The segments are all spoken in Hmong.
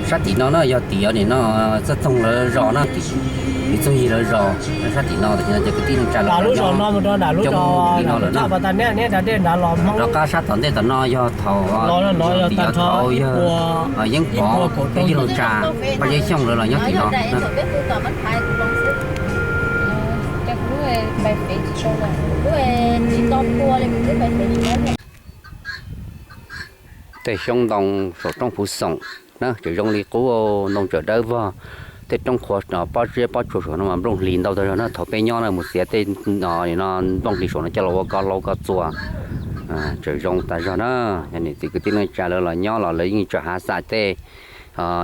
Sab tim no na yog tim nim no Txawj Txoog lawv zos na, tim Txooj Yig lawv zos. Sab tim no tam sim no cov kwv tij neej tsa lawv coob li no lawm na. Rov qab sab tom ntej tom no yog thaum, tim yog thaum yog Yeeb Pov thiab Yeej Looj Tsa, Paj Zeb Xyooj lawv los nyob tim no. Tej xyoob ntoo saum roob Phuv Xoom na tseem zoo li qub, ntoo tseem dawb vog. Tej roob qhuav pob zeb pob tsuas saum no mas nplooj hlis ntau tag zog na. Thaum peb nyob na mus txiav tej no nplooj hlis saum no coj los ua koj laub koj txua, tseem zoo tas zog na. Yog niam txiv kwv tij neej tsa lawv los nyob los lawv yeej tseem hav xav tej,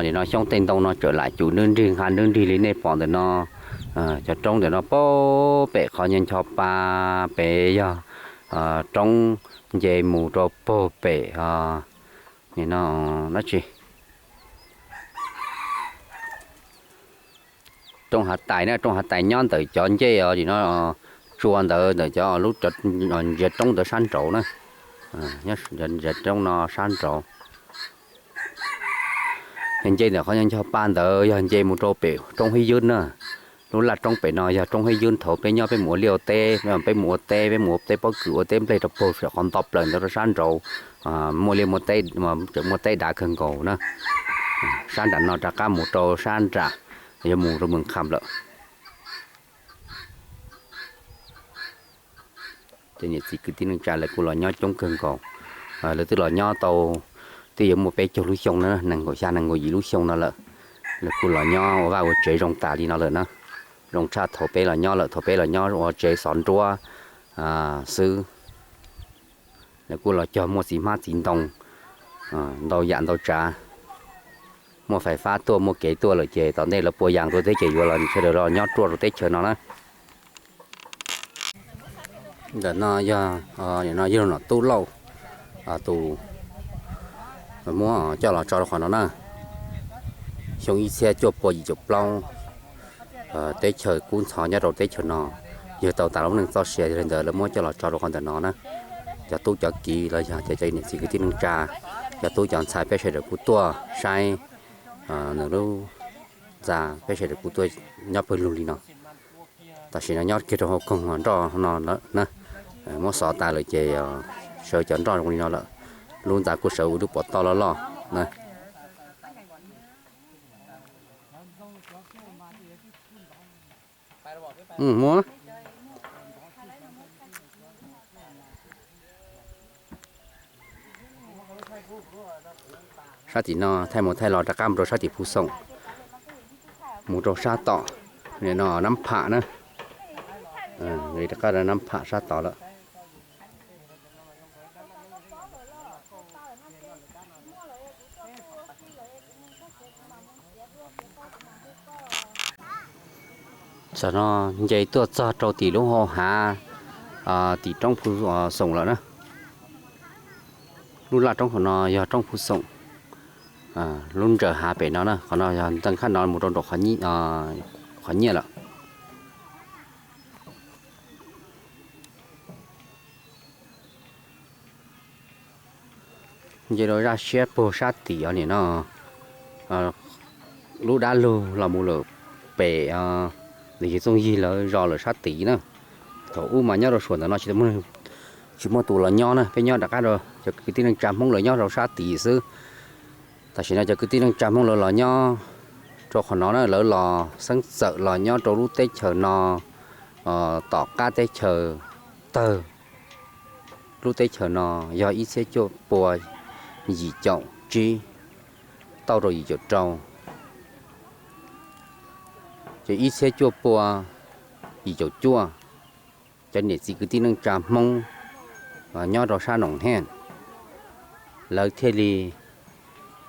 nim no xyoob tej ntoo no tseem lam cum nrwb nrig nqa nrwb nrig li nej pom ntawm no. Cov roob ntawm no puag pem qhov ncho pa pem yog roob nce mus rau puag pem, nim no dab tsi, roob Hav Tais na. Roob Hav Tais nyob ntawm cov ncej, nim no tsua ntawd ntawm cov lub, cov ntsiav roob ntawd sab nraud na. Ntsiav roob no sab nraud. Yog nce ntawm qhov ncho pa ntawd yog nce mus rau pem roob Hib Ywb na. Lub laj roob pem no yog roob Hib Ywb. Thaum peb nyob peb mus ua liaj ua teb, peb mus ua teb, peb mus ua teb pob kws ua teb nplej rau puag saum qhov ntau plaws ntawd rau sab nraud, muaj liaj muaj teb, tseem muaj teb dav kawg nkaus na. Sab nram no rov qab mus rau sab nram, yuav mus rau Moos Kham lawm. Ces niam txiv kwv tij neej tsa lawv kuj los nyob coob kawg nkaus. Lawv twb los nyob tau twb yuav muaj peb caug lub xyoo na, nees nkaum xya nees nkaum yim lub xyoo no lawm. Lawv kuj los nyob ua vaj ua tsev zoo tas li no lawm na. Zoo tshaj thaum peb los nyob lawm, thaum peb los nyob ua tsev xov nruab xwb. Lawv kuj los cog muaj txiv hmab txiv ntoo ntau yam ntau tsav, muaj fais fab tuaj muaj kev tuaj lawm ces tom ntej lawv puas yas rau teb ces yuav los sawv daws los nyob ruaj rau teb chaws no na. Ntawm no yog, no yog nom tub Lauj tus muab coj los tso rau qhov no na. Xyoo ib txhiab cuaj pua yim caum plaub, teb chaws kub ntxhov nyob rau teb chaws no, yug tau tas lub neej txoj sia, yog li ntawd lawv muab coj los tso rau qhov ntawm no na. Cov tub cov kiv los yog cov, cov niam txiv kwv tij neej tsa, cov tub cov ntxhais peb sawv daws kuj tuaj saib nws lub ntxa, peb sawv daws kuj tuaj nyob pawg lug li no. Tam sim no nyob kiag rau hauv koog nroj no na, muab xov tas lawm ces sawv cov nroj zoo li no lawm. Lub ntxa kuj sawv ua lub pov toj loj loj na. Sab tim no thaij mus thaij los rov qab mus rau sab tim Phu Xoom, mus rau sab tom, no Nab Pham na. Rov qab rau Nab Pham sab tod lawm. Tam no nce tuaj txog rau tim lub hau hav, tim roob Phu Xoom lawm na. Lub laj roob hauv no yog roob Phu Xoom, lub ntsaws hav pem no na, qhov no yog ntxeev khab no mus rau nraum qhov nyiaj lawm. Nce rau zaj siab puag sab tim os nim no, lub dab lug los mus lawm pem, nws yog Txooj Yig lawv zos lawm sab tid na. Thaum ub mas nyob rau suam ntawm no tsis muaj tus los nyob na, peb nyob rov qab rau cov kwv tij neej tsa Hmoob lawv nyob rau sab tid xwb. Tam sim no cov kwv tij neej tsa Hmoob lawv los nyob rau qhov no na, lawv los xeeb txawm los nyob rau lub teb chaws no, tom qab teb chaws tawg. Lub teb chaws no yog ib txhiab cuaj pua yim caum tsib tauj rau yim caum rau, ces ib txhiab cuaj pua yim caum cuaj, cov niam txiv kwv tij neej tsa Hmoob nyob rau sab Noom Hej, lawv thiaj li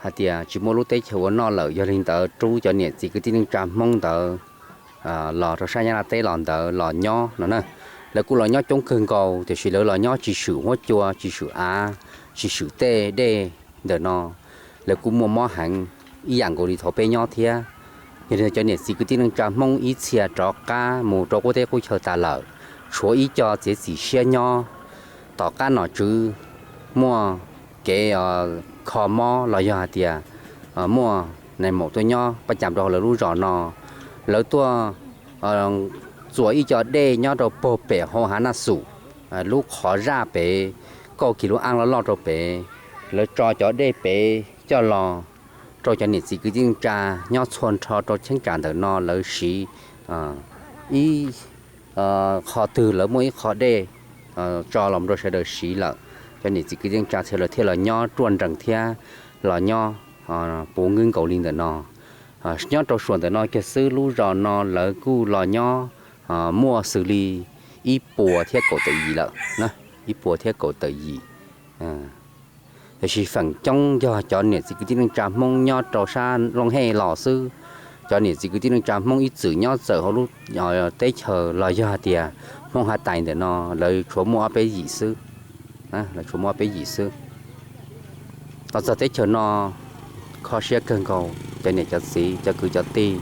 hais tias tsis muaj lub teb chaws ua noj lawm, yog li ntawd rub cov niam txiv kwv tij neej tsa Hmoob ntawd los rau sab Nyab Laj teb los ntawd los nyob no na. Lawv kuj los nyob coob kawg nkaus tiam sis lawv los nyob tsis swm huab cua tsis swm av tsis swm tej dej ntawm no, lawv kuj muaj mob heev ib yam nkaus li thaum peb nyob thiab. Yog li cov niam txiv kwv tij neej tsa Hmoob ib txhia rov qab mus rau qub teb qub chaw tas lawm, tshuav ib co txiav txim siab nyob. Tom qab nom tswv muaj kev kho mob los yog hais tias muaj nais maum tuaj nyob pab cas rau hauv lawv lub zos no, lawv tuaj txuas ib co dej nyob rau puag pem hauv Hav Naj Xum, lub qhov zaj pem kaum kis lub aab loj loj rau pem. Lawv tso cov dej pem coj los rau cov niam txiv kwv tij neej tsa nyob txhua nrho rau cheeb tsam ntawm no lawv siv ib qho twg lawv muaj ib qho dej tso los rau sawv daws siv lawm, cov niam txiv kwv tij neej tsa txhia lawv thiaj los nyob ruaj nrees thiab los nyob puv nkwb nkaus li ntawm no. Nyob rau suam ntawm no kiag xwb lub zos no lawv kuj los nyob muaj xws li ib puas thiab kaum tawm yim lawm, ib puas thiab kaum tawm yim. Tiam sis feem coob yog cov niam txiv kwv tij neej tsa Hmoob nyob rau sab Looj Hej los xwb. Cov niam txiv kwv tij neej tsa Hmoob ib txwm nyob txawm hauv lub teb chaws los yog hais tias Hmoob Hav Tais ntawm no lawv tshuav muaj ob peb yim xwb, lawv tshuav muaj ob peb yim xwb. Los txog teb chaws no kho siab kawg nkaus cov niam cov txiv cov kwv cov tij.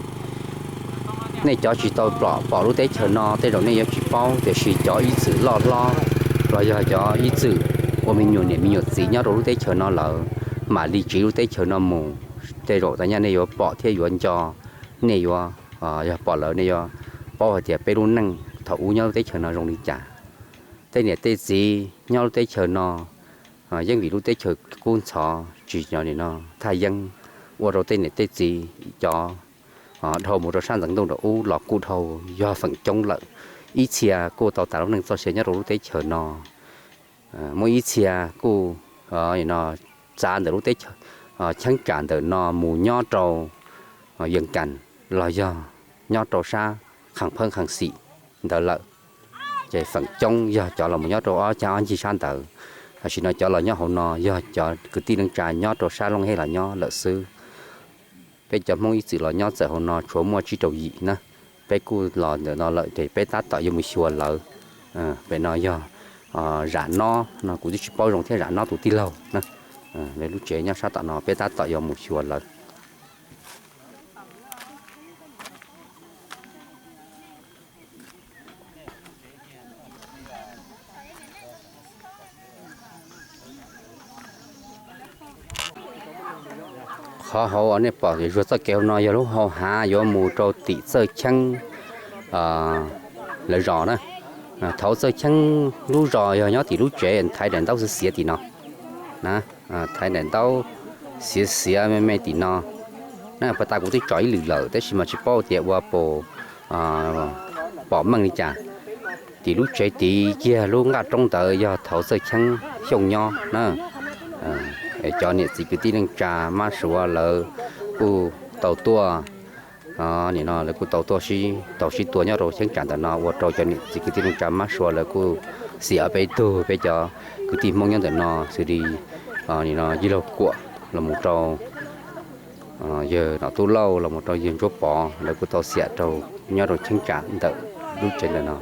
Nej cov tsis tau plom pom lub teb chaws no tej zaum nej yuav tsis paub, tiam sis cov ib txwm loj hlob los yog cov ib txwm ua me nyuam niam me nyuam txiv nyob rau lub teb chaws no lawm, mam li tsiv lub teb chaws no mus, tej zaum tag nyaj nej yuav pom thiab yuav nco, nej yuav, yog pom lawm nej yuav paub hais tias peb lub neej thaum ub nyob lub teb chaws no zoo li cas. Tej niam tej txiv nyob lub teb chaws no yeej vim lub teb chaws kub ntxhov tsis no thaj yeeb ua rau tej niam tej txiv cov dhau mus rau sab ntxeev ntuj nram ub los kuj dhau, yog feem coob lawm. Ib txhia kuj tau tas lub neej txoj sia nyob rau lub teb chaws no. Muaj ib txhia kuj txav ntawm lub teb chaws, cheeb tsam ntawm no mus nyob rau Yees Kas los yog nyob rau sab Kham Phab Kham Xim ntawd lawm. Ces feem coob yog cov los mus nyob rau ob cag ob ncig sab ntawd. Tam sim no cov los nyob hauv no yog cov kwv tij neej tsa nyob rau sab Looj Hej los nyob lawm xwb. Peb cov Hmoob ib txwm los nyob txawm hauv no tshuav muaj tsib rau yim na. Peb kuj los ntawm no lawm ces peb tab tom yuav mus xyuas lawv. Pem no yog zam nob no kuv twb tsis paub zoo thiab, zam nob tus tij laug na. Lawv lub tsev nyob sab tom no peb tab tom yuav mus xyuas lawv. Qhov hauv nej pom zuag txoj kev hauv no yog lub hau hav yuav mus rau tim Txawj Cheeb lawv zos na. Thaum Txawj Cheeb lub zos yog nyob tim lub tsev thaiv daim ntaub xiav xiav tim no na, thaiv daim ntaub xiav xiav me me tim no. Na, pas tas kuv twb tso ib lwm lawm tab sis mas tsis paub tias ua puas pom meej li cas. Tim lub tsev tid kiag lub nqaj roob ntawd yog thaum Txawj Cheeb Xyooj nyob na. Cov niam txiv kwv tij neej tsa mab suav lawv kuj tau tuaj, nim no lawv kuj tau tuaj sib tau sib tua nyob rau cheeb tsam ntawm no ua rau cov niam txiv kwv tij neej tsa mab suav lawv kuj xiam peb tug peb cov kwv tij Hmoob nyob ntawm no xws li nim no Yij Laug Kuam los mus rau yawg Nom Tub Lauj los mus rau yawg Ntsuab Pov lawv kuj tau xiam rau nyob rau cheeb tsam ntawm lub tsev ntawm no.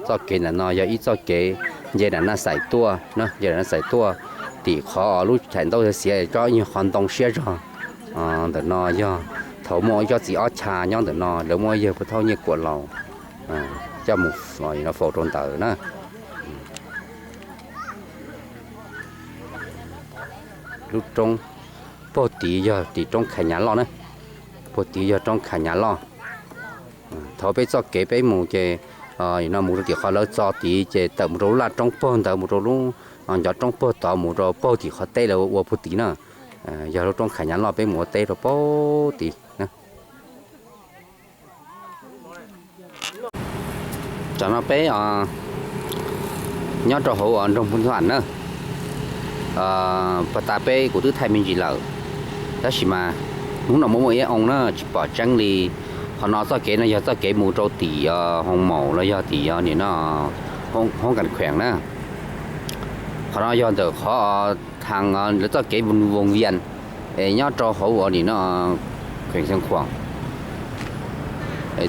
Txoj kev ntawm no yog ib txoj kev nce daim Naj Xais tuaj, nce daim Naj Xais tuaj tim qhov lub chaim ntaub xiav tsob nyuag qhov ntoo siab zog ntawm no yog thaum muaj ib tsob txiv ob cha nyob ntawm no lawv muab yawg Pub Thaub Nyiaj Kuam Laus coj mus faus rau ntawd na. Lub roob puag tid yog tim roob Khas Nyav Loj na, puag tid yog roob Khas Nyav Loj. Thaum peb txoj kev peb mus ces no mus rau tim qhov lawv txo tid ces tawm mus rau lub laj roob puag ntawd mus rau lub ncov roob puag tod mus rau puag tim qhov teb lawv ua puag tid na. Yog lub roob Khas Nyav Loj peb mus ua teb rau puag tid. Tam no peb nyob rau hauv nroog Phu Thuam na. Pas tas peb kuv twb thaij me ntsis lawm, tab sis mas hnub no muaj muaj ib oo na tsis pom tseeb li. Qhov no txoj kev no yog txoj kev mus rau tim Hoo Maum los yog tim nim no Hoob Kas Khuees na. Qhov no yog ntawm qhov thav lawv txoj kev Voos Vias es nyob rau hauv uas nim no Khuees Xeev Khuam.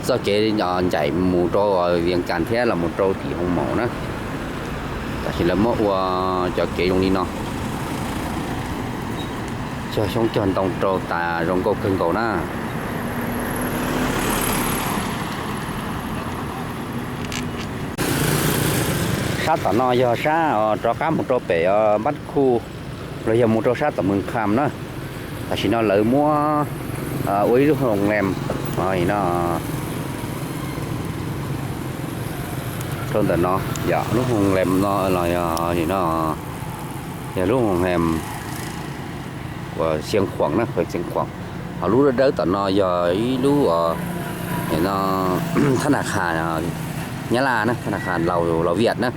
Txoj kev ncaim mus rau Vias Kas thiab los mus rau tim Hoo Maum na. Tam sim lawv muab ua cov kev zoo li no, cog xyoob cog ntoo rau tas zoo nkauj kawg nkaus na. Sab tom no yog sab rov qab mus rau pem Npab Khuj los yog mus rau sab tom Mws Kham na. Tam sim no lawv muab ua ib lub hoo lem no rau ntawm no, yog lub hoo lem no los yog no, yog lub hoo lem uas Xiav Khuam na, Xiav Khuam. Ho lub dawb dawb tom no yog ib lub thab na kha Nyab Laj na, thab na kha Laus Vias na.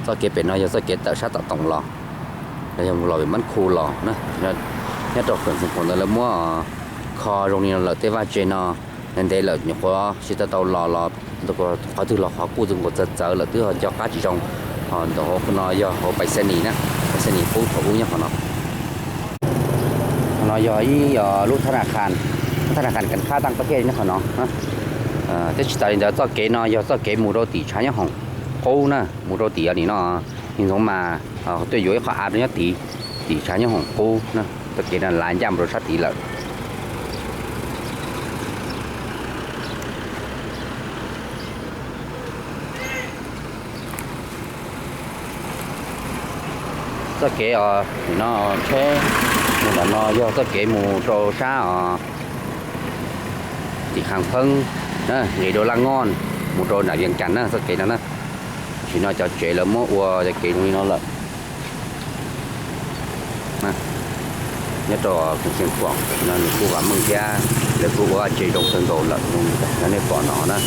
Txoj kev pem no yog txoj kev tawm sab tom Toom los, los yog mus los Mab Khu los na. Nyob rau Xiav Khuam ntawd lawv muab kho zoo li no lawm, tej vaj tse no ntev ntev lawm nyuam qhuav tsis tau tau los los qhov twg los qhov kuj txwv nkaus txawv txawv lawm, twb ho nco qab tsis zoo. Ho ntawm hauv no yog hauv pais xa nis na, pais xa nis qub thaum ub nyob qhov no. Qhov no yog ib lub thab na kha, thab na kha Kav Khab Taj Qab Thiaj nyob qhov no. Thiab tsis tas li ntawd txoj kev no yog txoj kev mus rau tim tshav nyob hoom qub na, mus rau tim nim no Ntxoov Mas, tuaj yuav ib qho av rau nyob tid, tim tshav nyob hoom qub na. Txoj kev no lav ncaj mus rau sab tid lawm. Txoj kev os, nim no tsheb mus ntawm no yog txoj kev mus rau sab os, tim Kham Pheeb, nqis rau Laj Ngoj, mus rau nram Vias Cas na txoj kev no na. Tam sim no cov tsev lawv muab ua cov kev zoo li no lawm. Nyob rau Xiav Khuam no nws kuj vam meej thiab, lawv kuj ua vaj tse zoo kawg nkaus lawm, yog nej pom no na.